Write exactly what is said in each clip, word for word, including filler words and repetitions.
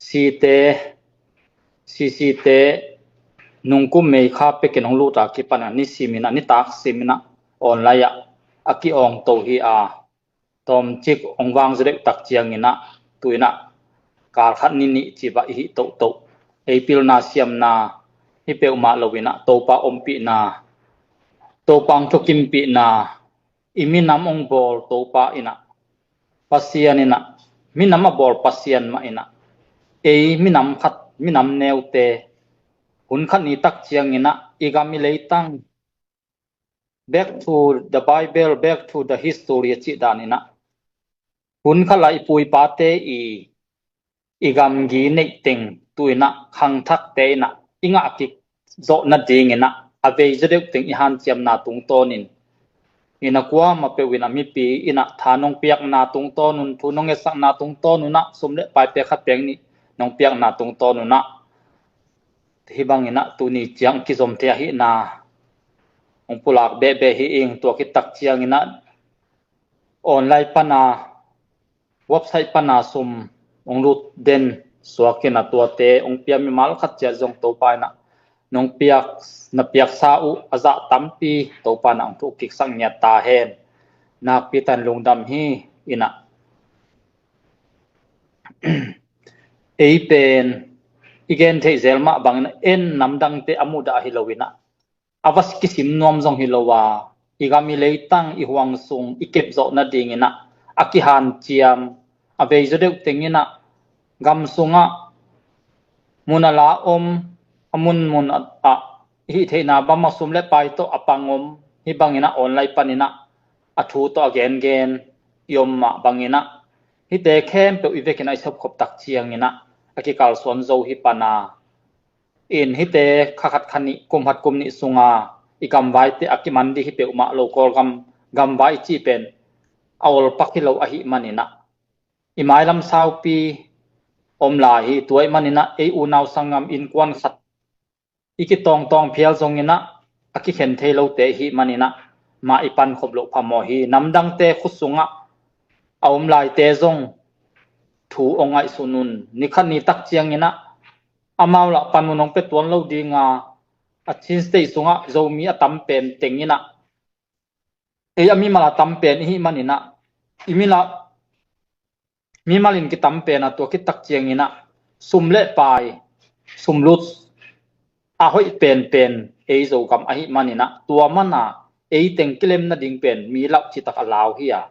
site, sisite nungkum mei kha pekin hong lut a kipan a ni sim in a, ni tak sim in a, online ah a ki-awng to hi a, tawmcik hong vang zaw deuh tak ciangin a, tu in a kal khat ni nih ci bang i hih tohtoh, ei pilna siamna hi peuhmah lo in a, Topa ompihna, Topa hong thukimpihna, i minam hong bawl Topa in a, Pasian in a, minam a bawl Pasian mah in a, ei minam khat, minam neute hun khat ni tak ciangin a, i gam i leitang, back to the Bible, back to the history a cih dan in a, hun khat lai i pu i pate i, i gamgi neih teng tu in a, khangthakte in a, i ngah kik zawh nading in a, a vei zaw deuh teng i hanciamna tungtawn in, in a kuamah peuh in a, mipi in a tha nong piakna tungtawn un, thu nong etsakna tungtawn un a, sum le pai pek khat pek nih nong piakna tungtawn un a, hih bang in a tuni ciang kizom thei ahihna hong pulak behbeh hi ing. Tua khit tak ciangin a, online pan a, website pan a sum hong lut den suak in a, tuate hong pia mimal khat ciat zong Topa in a, nong piak, na piaksa uh a zah tampi Topa in a hong thuh kiksak ngiat ta hen. Nakpi tak in lungdam hi. In a, ei pen i gen theih zel mah bang in a, en namdangte a mudah hi lo in a, a va kisim nuam zong hi lo a, i gam i leitang, i huang sung i kep zawh nading in a, a kihanciam, a vei zaw deuh teng in a, gam sung ah mun a la om, a munmun ah, ah, i hih theihna bang mah sum le pai tawh a pang om, hih bang in a online pan in a, a thu tawh a gengen i om mah bang in a, hihte khempeuh i vek in a i sopkhop tak ciangin a, a kikalsuan zo hi pan a, in hihte kha khat kha nih, kum khat kum nih sung a i gamvaite a kiman ding hi peuhmah lo, Kawlgam gamvai i cih pen a olpak hi lo ahih man in a, i mailam saupi om lai hi. Tua ahih man in a, ei unau sanggam innkuan khat i kitawngtawng phial zong in a, a kikhen thei lote ahih man in a, mah i pankhop loh phamawh hi. Namdangte khut sung ah a om laite zong thu hong ngaihsun un. Ni khat ni tak ciangin a, amau lah panmun hong pia tuan lo ding a, a Chin State sung ah Zomi a tam pen teng in a, ei a mimal a tam pen i hih man in a, i mil ah mimal in kitam pen a, tua khit tak ciangin a, sum le pai, sum lut a hoih penpen ei Zogam ahih man in a, tua man a ei teng kilem nading pen mi lauh citak a lau hi a.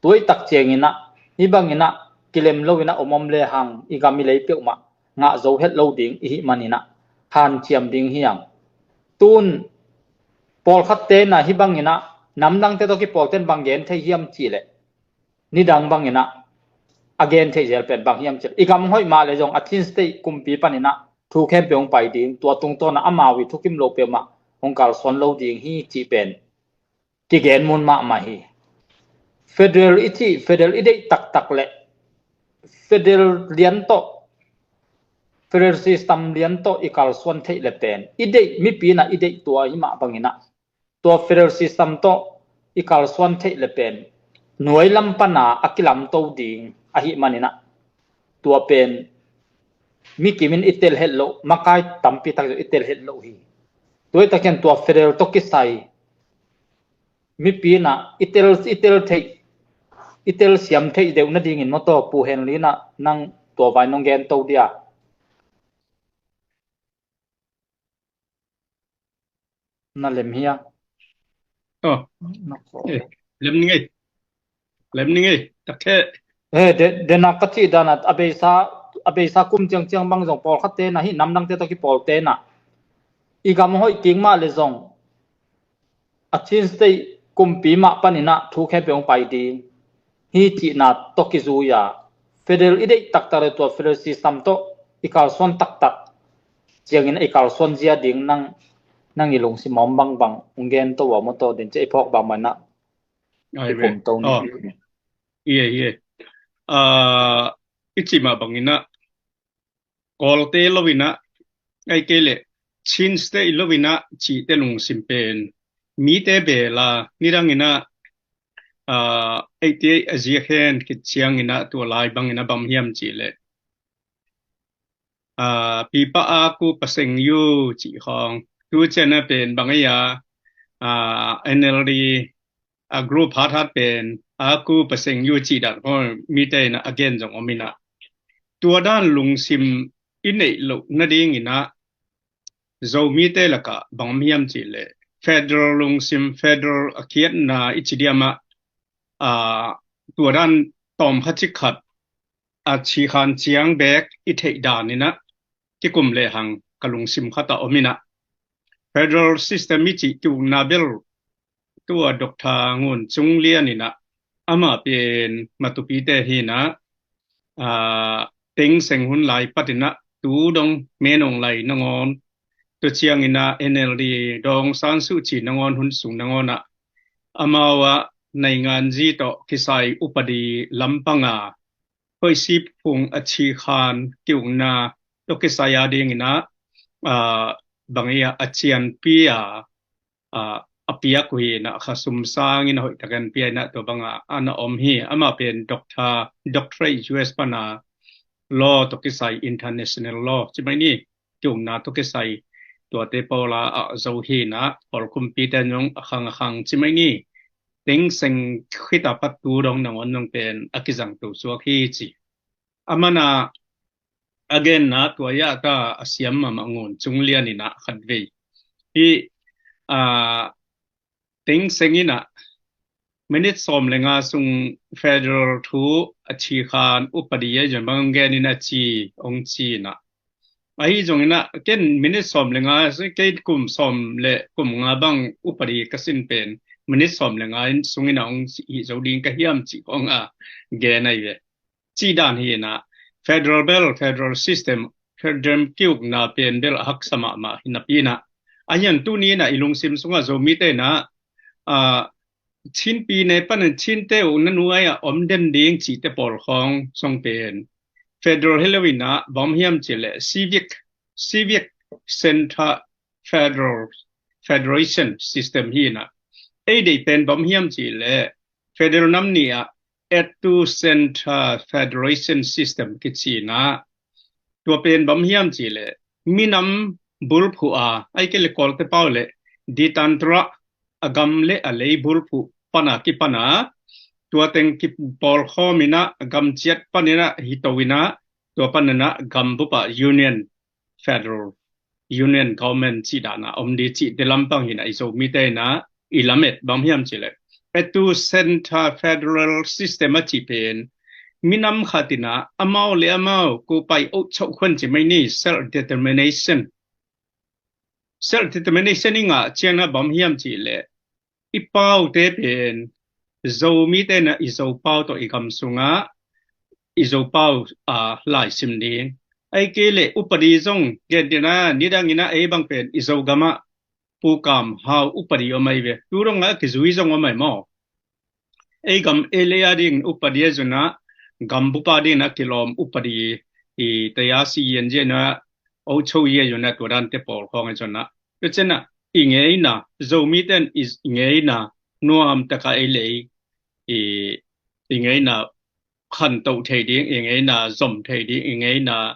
Tua i tak ciangin a, hih bang in a kilem lo in a om om le hang, i gam i lei peuhmah ngah zo het lo ding i hih man in a, hanciam ding hi hang. Tun pawlkhatte in a hih bang in a, namdangte tawh kipawlte'n bang gen thei hiam cih leh, nidang bang in a, a gen theih zel pen bang hiam cih leh, i gam hoih mah leh zong a Chin State kumpi pan in a thu khempeuh hong pai ding, tua tungtawn a amau i thukim lo peuhmah hong kalsuan lo ding hi cih pen kigen mun mahmah hi. Federal i cih, federal i deih taktak leh, federal lian tawh, federal system lian tawh i kalsuan theih leh pen, i deih, mipi in a i deih tua hi mah bang in a, tua federal system tawh i kalsuan theih leh pen nuai lam pan a a kilamto ding ahih man in a, tua pen mi kim in i tel het loh, makai tampi tak zong i tel het loh hi. Tua i tak ciang tua federal tawh kisai mipi in a i tel, i tel theih, i tel siam theih deuh nading in maw, tua Pu Henry in a, nang tua vai nong gen to dia. Na lem hia? Oh. Na ko. Eh, lem ning ei. Lem ning ei. Tak khe. Eh, de, de na ka cih dan a, a beisa, a beisa kum ciangciang bang zong pawlkhatte in a, hih namdangte tawh kipawlte in a, i gam hoih kik mah leh zong a Chin State kumpi mah pan in a thu khempeuh hong pai ding hi cihna tawh kizui a, federal i deih taktak leh tua federal system tawh i kalsuan taktak ciangin a i kalsuan zia ding nang, nang i lungsim a om bangbang hong gen to a maw, tua ding ci a i phawk bangbang in a. Ai i ve. Kum to ni. Oh. Ie, ie. Ah, i cih mah bang in a, Kawlte lo in a, ahih kei leh Chin State lo in a cihte lungsim pen mite bel a, nidang in a, ah, eite a ziak hen khit ciangin a, tua lai bang in a bang hiam cih leh, a, pipa a ku paseng yu cih khawng. Tu ciang a pen bang ei a, a, N L D a group hathat pen a ku paseng yu cih dan khawng mite in a gen zong om in a. Tua dan lungsim i neih loh nading in a Zomite lakah bang om hiam cih leh federal lungsim, federal a kiatna i ci diam ah, a, tua dan tawm khat cik khat a cikhan ciang bek i theih dan in a kikum lehang ka lungsim khat a om in a. Federal system i cih kiukna bel tua Doctor Ngun Cung Lian in a, amah pen Matupite hi in a, a, Thein Sein hun lai pat in a tu dong Min Aung Hlaing nangawn, tua ciang in a N L D, Daw Aung San Suu Kyi nangawn hun sung nangawn ah amau a nainganzi tawh kisai upadi lampang a hoih sip phung a cikhan kiukna tawh kisai a ding in a, a, bang ei a, a cianpi a, a, a piak uh hi in a, kha sum sang in a hoih takin pia in a, tua bang a, a na om hi. Amah pen Doctor, Doctorate U S pan a law tawh kisai, international law ci mai ni, kiukna tawh kisai, tuate pawl a, a zo hi in a, pawl kumpite zong a khang a khang ci mai ni. Thein Sein khit a pat tu dong nangawn zong pen a kizang to suak hi ci. Amah in a, a genna tua ah ta a siam mahmah Ngun Cung Lian in a khatvei hi, a, Thein Sein in a minit sawm le nga sung federal thu a cikhan upadi a zon bang gen in a ci, ong ci in a. Ahi zong in a ken minit sawm le nga, kei kum sawm le kum nga bang upadi ka sin pen minit sawm le nga in sung in a ong hi zo ding ka hiam cih khawng a gen ahi ve. Cih dan hi in a, federal bel, federal system, federal kiukna pen bel a haksa mahmah hi napi in a. Ahi zong tuni in a i lungsim sungah Zomite in a, a, Chin pi ne pan in Chinte uh na nuai a om den ding cihte pawl khawng song pen federal hi lo in a, bang om hiam cih leh civic, civic center federal, federation system hi in a. Ei deih pen bang om hiam cih leh federal nam nih ah ethnocentric federation system kici in a. Tua pen bang om hiam cih leh minam bulphuh a, ahih kei leh Kawlte pau leh ditantara, a gam le a lei bulphuh pan a kipan a, tua teng kipawlkhawm in a, gam ciat pan in a hi to in a, tua pan in a gam bup a union, federal union government cih dan a om ding cihte lampang hi in a, i Zomite in a i lamet bang om hiam cih leh ethnocentric federal system a cih pen minam khat in a amau le amau kupai oh choh khuan ci mai ni, self determination. Self determination i ngah ciang a bang om hiam cih leh i paute pen Zomite in a i Zo pau tawh i gam sungah i Zo pau a laisim ding. Ahih kei leh upadi zong gen ding a, nidang in a ei bang pen i Zogam ah Pu Kam Hau upadi om ahi ve. Tu dong a kizui zong om ahi maw. Ei gam ei lei a ding upadi a zon a, gam bup a ding a kilawm upadi, i taya si yen zia na, oh choh ye zon a, tua dante pawl khawng a zon a. Tua ciang a, i ngeina, Zomite in i ngeina nuam tak a ei lei, i, i ngeina khanto thei ding, i ngeina zom thei ding, i ngeina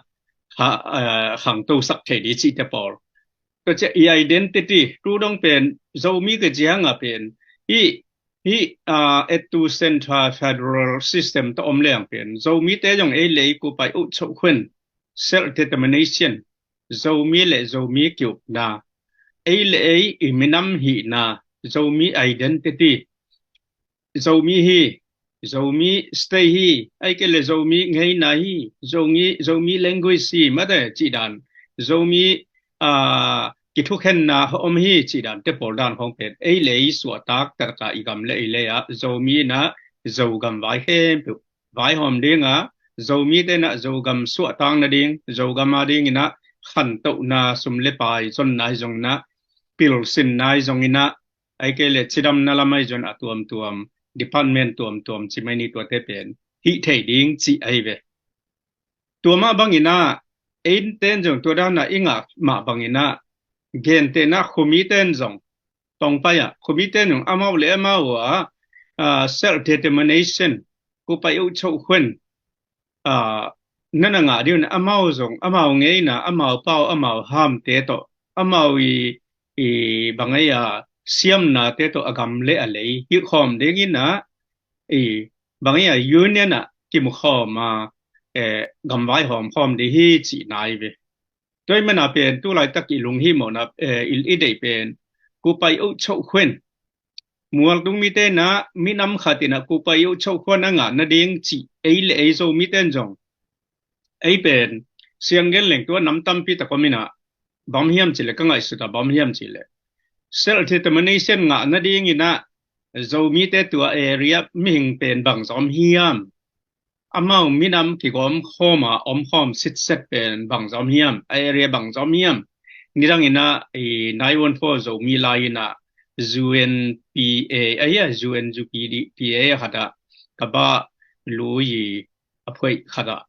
ha, eh, khangto sak thei ding cihte pawl. Tua ciang i identity, tu dong pen Zomi kici hang a pen, hih, hih, ah, ethnocentric federal system tawh om leng pen Zomite zong ei lei kupai oh choh khuan, self determination, Zomi le Zomi kiukna, ei le ei i minam hihna, Zomi identity, Zomi hi, Zomi state hi, ahih kei leh Zomi ngeina hi, Zomi, Zomi language hi, mate cih dan, Zomi, ah, kithukhenna om hi cih dante pawl dan khawng pen ei le ei suahtak tak a i gam le ei lei ah Zomi in a Zogam vai khempeuh vaihawm ding a, Zomite in a Zogam suahtak nading, Zogam a ding in a khantohna, sum le pai zonna hi zong in a, pilsinna hi zong in a, ahih kei leh cidamna lam ahi zong a tuamtuam, department tuamtuam ci mai ni, tuate pen hih thei ding cih ahi ve. Tua mah bang in a, ei ten zong tua dan a i ngah mah bang in a, gentehna Khumite in zong tawngpai a, Khumite in zong amau le amau a, ah, self determination, kupai oh choh khuan, ah, na na ngah ding un, amau zong, amau ngeina, amau pau, amau hamte tawh, amau i, i bang ei a siamnate tawh a gam le a lei hilh khawm dingin ah, i bang ei a union ah kimu khawm a, eh, gamvai hawm khawm ding hi cih nai ve. Tua ahih manin pen tu laitak i lunghimawhna, eh, i, i deih pen Kupa Yu Cho Khuan, mualtung mite in ah minam khat in ah Kupa Yu Cho Khuan a ngah nading cih ei le ei Zomite in zong, ei pen siang gen leng tua nam tampi tak om in ah, bang hiam cih leh ka ngaihsut ah bang hiam cih leh self determination ngah nading in ah Zomite tua area mihing pen bang zom hiam, amau minam kigawm khawm a om khawm sitset pen bang zom hiam, a area bang zom hiam. Nidang in ah i nine one four Zomi lai in ah U N P A, a hi a U N U P D P A khat ah ka bah lui i a phuaih khat ah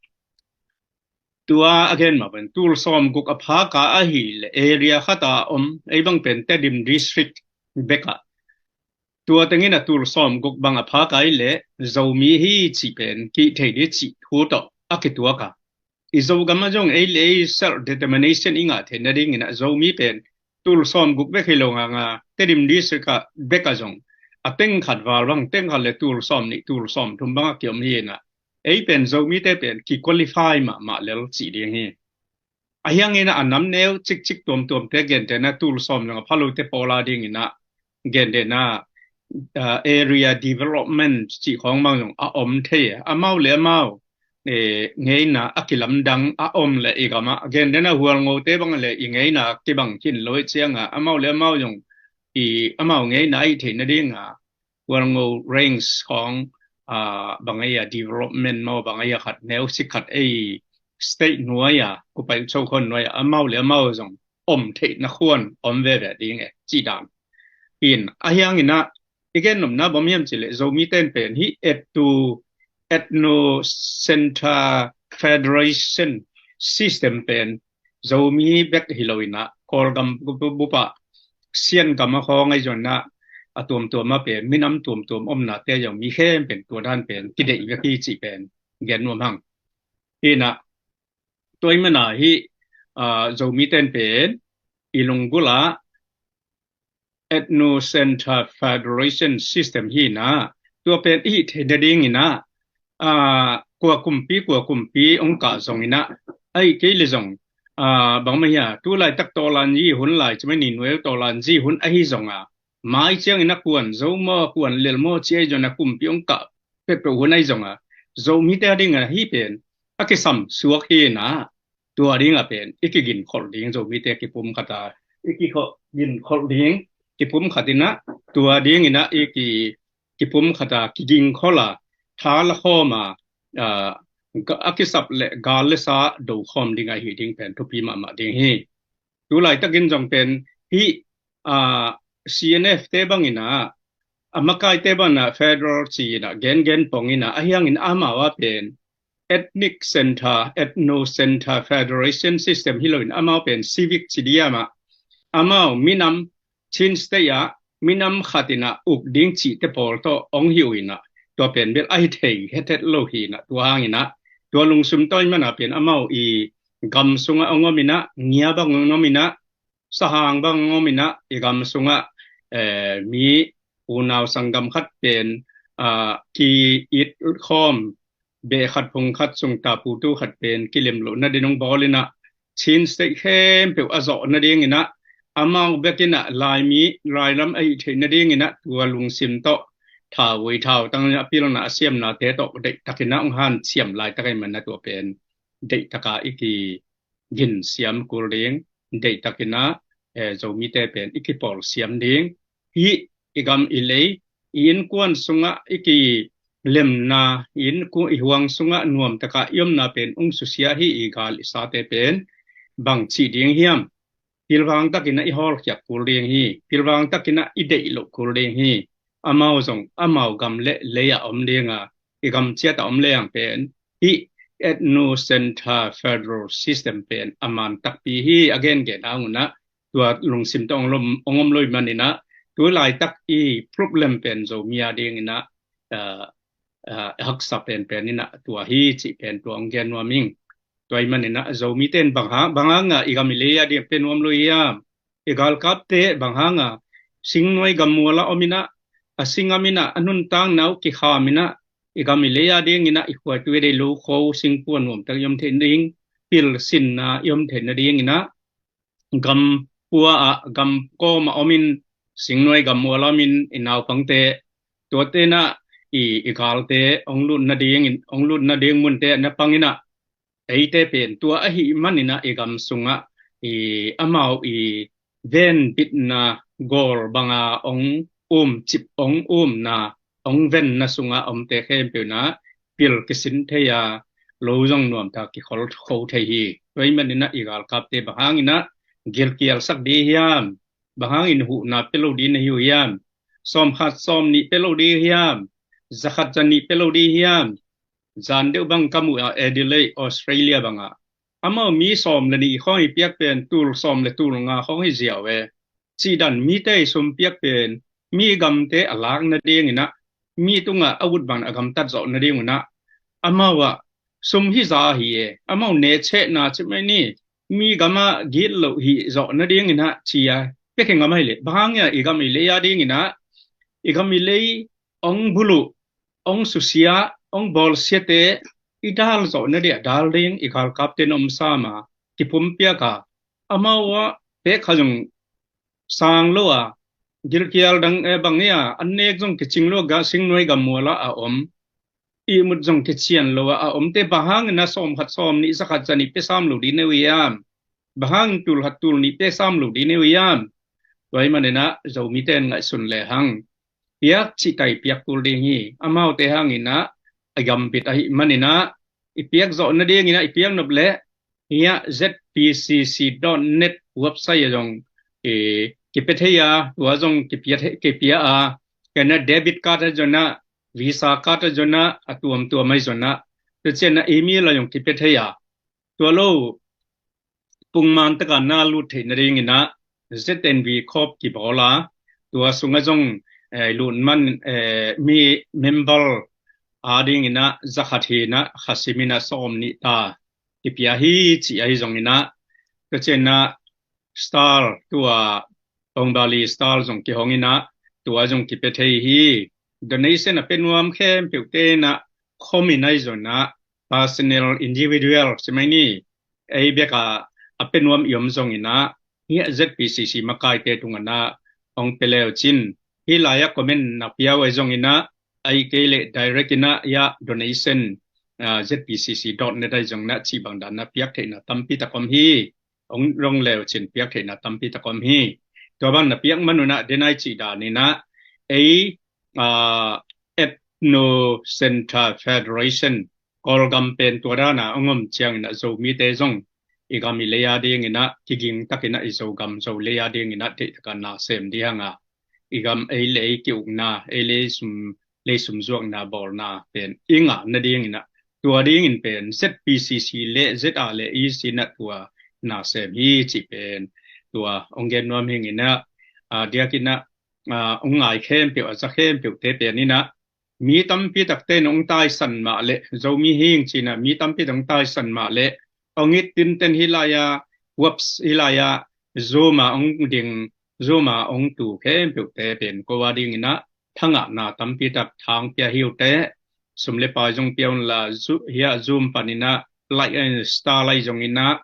tua a gen mah pen tul sawmguk a phak a ahih leh area khat ah om, ei bang pen Tedim District bek ah tua teng in ah tul sawmguk bang a phak a ahih leh Zomi hi cih pen kihtheih ding cih thu tawh a kituak a, i Zogam ah zong ei le ei self determination i ngah theih nading in ah Zomi pen tul sawmguk bek hi lo ngang a, Tedim District ah bek ah zong a teng khat val bang, teng khat le tul sawmnih, tul sawmthum bang a kiom hi in ah, ei pen Zomite pen ki qualify mahmah lel cih ding hi. A hiang in ah a nam neu cikcik tuamtuamte gentehna tul sawm zong a pha lote pawl a ding in ah gentehna, ah, area development cih khawng bang zong a om thei. Amau le amau, eh, ngeina a kilamdang a om le i gam ah gentehna Hualngote bang le i ngeina kibang khin lo i ciang a, amau le amau zong i amau ngeina a i theih nading a Hualngo Range khawng, ah, bang ei a development maw, bang ei a khat neu sik khat ei state nuai a, Kupa Yu Cho Khuan nuai a, amau le amau zong om theihna khuan om veve ding e, cih dan. In, a hiang in ah, i gen nopna bang hiam cih leh Zomite in pen hih etno, ethno center federation system pen Zomi bek hi lo in ah, Kawlgam bu-, bu-, bup ah, Siangam a khawng ahi zongin ah, a tuamtuam ah pen minam tuamtuam omnate zong mi khempeuh in tua dan pen kideih vek hi cih pen gen nuam hang. Hi in ah, tua ahih manin ah hih, ah, Zomite in pen i lunggulh ah ethno center federation system hi in ah, tua pen i hih theih nading in ah, ah, kua kumpi, kua kumpi hong kah zongin ah, ahih kei leh zong, ah, bangmah hi a, tu laitak tawlanzi hun lai, cimai ni nuai tawlanzi hun ahi zong a, mai ciangin ah kuan zo maw, kuan lel maw, ci ahi zongin ah kumpi hong kah peuhpeuh hun ahi zong a, Zomite a ding a hih pen a kisam suak hi in ah, tua ding a pen i kiginkholh ding, Zomite kipumkhat a i kiginkholh ding, kipumkhat in ah, tua ding in ah i ki, kipumkhat a kiginkholh a, tha la khawm a, ah, ga-, a kisap le gal le sa do khawm ding ahi ding pen thupi mahmah ding hi. Tu laitakin zong pen hih, ah, C N F te bangin ah, a makaite bangin ah federal ci in ah gengen pong in ah, a hiangin amau a pen ethnic center, ethno center federation system hi lo in amau pen civic ci diam ah, amau minam Chin State ah minam khat in ah uk ding cihte pawl tawh hong hi uh in ah, tua pen bel ahi thei hethet lo hi in ah, tua hang in ah, tua lungsim tawh ahih manin ah pen amau i gam sungah hong om in ah, ngia bang hong om in ah, sahang bang hong om in ah, i gam sungah, eh, mi unau sanggam khat pen, ah, ki-it khawm, beh khat phung khat sung taputu khat pen kilem loh nading hong bawl in ah, Chin State khempeuh a zawh nading in ah, amau bek in ah Laimi, Lailam a hih theih nading in ah, tua lungsim tawh thauvui thautang in ah, a pilna a siamnate tawh deihtak in ah hong hanciam laitak ahih manin ah, tua pen deihtak a i ki ginsiam kul ding, deihtak in ah, eh, Zomite pen i kipawlsiam ding. Hih i gam i lei, i innkuan sungah i kilemna, i innkuan i huang sungah nuamtak a i omna pen hong susia hi. I gal i sate pen bang ci ding hiam? Pilvang tak in ah i hawlkhiak kul ding hi. Pilvang tak in ah i deih loh kul ding hi. Amau zong amau gam le lei ah om ding a, i gam ciat ah om leng pen hih ethno center federal system pen a man takpi hi. A gengen hang un ah, tua lungsim tawh hong lom, hong om lo ahih manin ah, tu laitak i problem pen Zomi a ding in ah, ah, ah, haksa penpen in ah tua hi cih pen tua hong gen nuam ing. Tua ahih manin ah Zomite in bang hang, bang hang a i gam i lei a ding pia nuam lo hiam? I galkapte bang hang a singnuai gammual ah om in ah, a singam in ah a nuntakna uh kikham in ah, i gam i lei a ding in ah i khuaitui a deih lo kho singkua nuamtak i om theih nading, pil sinna i om theih nading in ah, gam pua ah, gam kawm ah om in, singnuai gammual ah om in i naupangte, tuate in ah i, i galte hong lut nading in, hong lut nading munte na pang in ah, eite pen tua ahih manin ah i gam sungah i, amau i venbitna gawl banga hong umcip, hong umna, hong venna sungah omte khempeuh in ah pil kisin thei a, lo zong nuamtak kikhol kho thei hi. Tua ahih manin ah i galkapte bang hangin ah gilkialsak ding hiam? Bang hangin huhna pia lo ding na hi uh hiam? Sawmkhat sawmnih pia lo ding hiam? Zakhat zanih pia lo ding hiam? Zan deuh bang ka muh ah Adelaide, Australia bangah amau mi sawm le nih khawng i piak pen tul sawm le tul nga khawng hi ziau e. Cihdan mite i sum piak pen mi gamte a lak nading in ah, mi tungah a ut bang a gamtat zawh nading un ah, amau ah sum hi za hi e, amau nehchehna cimai ni, mi gamah gitloh hi zawh nading in ah ci a pia khe ngam ahih leh bang hang hiam? I gam i lei a ding in ah, i gam i lei hong buluh, hong susia, hong bawlsiate i dal zawh nading a dal ding i galkapte in om sam a, kipumpiak a, amau ah pek kha zong sang lo a, gilkial dang e bang e a, an nek zong kicing lo a, singnuai gammual ah a om, ihmut zong kician lo a, a omte bang hangin ah sawmkhat sawmnih zakhat zanih pia sam lo ding na uh hiam? Bang hangin tul khat tul nih pia sam lo ding na uh hiam? Tua ahih manin ah Zomite in ngaihsun le hang, piak cih tak i piak kul ding hi. Amaute hangin ah a gambit ahih manin ah i piak zawh nading in ah i piak nop leh hiah Z P C C dot net website ah zong, eh, kipia thei a, tua zong kipia thei, kipia a, kei na debit card ah zong ah, Visa card ah zong ah, a tuamtuam ah zong ah, tua ciang ah email ah zong kipia thei a, tua lo pungman tak a na lut theih nading in ah Z N V khawp kibawl a, tua sungah zong, eh, lut man, eh, mi member a ding in ah zakhat hi in ah kha sim in ah sawmnih ta kipia hi cih ahi zong in ah, tua ciang ah Star, tua Ong Bali Star zong kihong in ah, tua zong kipia thei hi. Donation a pia nuam khempeuhte in ah, khawm in ah ahi zong ah, personal, individual cimai ni, ei bek a a pia nuam i om zong in ah, hiah Z P C C makaite tungah na hong pia le uh cin, hih lai ah comment na pia uh ahi zong in ah, ahih kei leh direct in ah hiah donation, ah, Z P C C dot net ah ahi zong in ah cih bang dan na piak theihna tampi tak om hi. Hong rong le uh cin piak theihna tampi tak om hi. Tua bang na piak man un ah, den ai cih dan in ah, ei, ah, Ethno Center Federation, Kawlgam pen tua dan a hong om ciang in ah Zomite zong i gam i lei a ding in ah kiging tak in ah, i Zogam Zo lei a ding in ah deih tak a na sem ding hang a, i gam ei le ei ki-ukna, ei le ei sum, le ei sum zuakna bawlna pen i ngah nading in ah, tua ding in pen Z P C C le Z A le E C in ah tua na sem hi cih pen tua hong gen nuam hi ing in ah, ah, diak in ah, ah, hong ngai khempeuh, a za khempeuhte pen in ah, mi tampi takte in hong taisan mah leh, Zomi hi ing ci in ah mi tampi tak hong taisan mah leh, hong it tinten hih lai ah, whoops, hih lai ah Zoom ah hong ding, Zoom ah hong tu khempeuhte pen ko a ding in ah thangahna tampi tak thang pia hi uh teh, sum le pai zong pia un la, Zo-, hiah Zoom pan in ah like and star like zong in ah,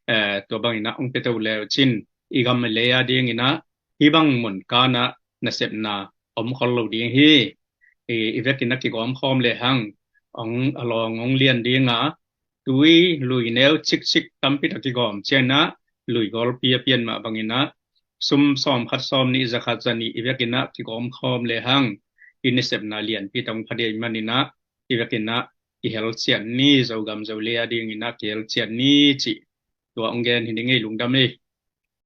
eh, tua bang in ah hong pia to le uh cin, i gam i lei a ding in ah hih bang mun kan ah nasepna om khol lo ding hi. I, i vek in ah kigawm khawm le hang, hong, a lawng hong lian ding a, tui lui neu cikcik tampi tak kigawm ciang in ah, lui gawlpi a pian mah bang in ah, sum sawmkhat sawmnih zakhat zanih i vek in ah kigawm khawm le hang, i nasepna lianpi tak hong pha ding ahih man in ah, i vek in ah kihel ciat ni, Zogam Zo lei a ding in ah kihel ciat ni cih tua hong gen hi ning ei. Lungdam ei.